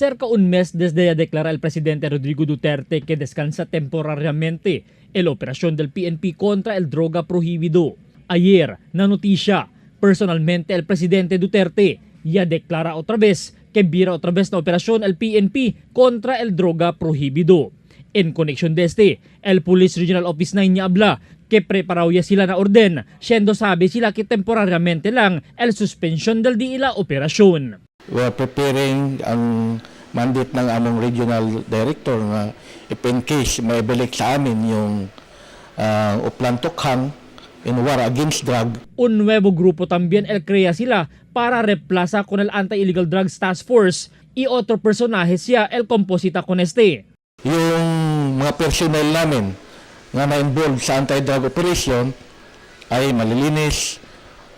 Cerca un mes desde declara el presidente Rodrigo Duterte que descansa temporariamente el operación del PNP contra el droga prohibido. Ayer, na noticia, personalmente el presidente Duterte ya declara otra vez que vira otra vez na operación el PNP contra el droga prohibido. En conexión de este, el Police Regional Office 9 niya habla que preparado ya sila na orden, siendo sabi sila que temporariamente lang el suspension del di ila operasyon. We are preparing ang mandate ng among regional director nga if in case may balik sa amin yung Oplan Tokhang in war against drug. Un nuevo grupo también el crea sila para reemplaza con el Anti-Illegal Drugs Task Force y otro personaje siya el composita con este. Yung mga personnel namin nga na-involved sa anti-drug operation ay malilinis.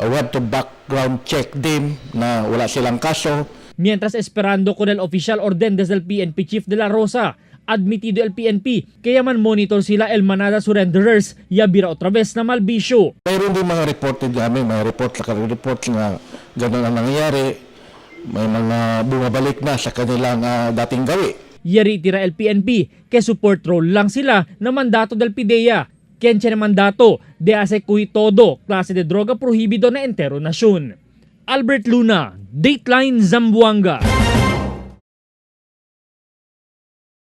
We have to background check them na wala silang kaso. Mientras esperando con el oficial orden desde el PNP Chief de la Rosa, admitido el PNP kaya man monitor sila el manada surrenderers y abira otra vez na malbisyo. Mayroon din mga reported namin, mga report sa report nga gano'n ang nangyayari. May mga bumabalik na sa kanilang dating gawi. Yari tira el PNP ke support role lang sila na mandato del PDEA. Quien tiene mandato de hace cuy todo klase de droga prohibido na entero nasyon. Albert Luna, Dateline Zamboanga.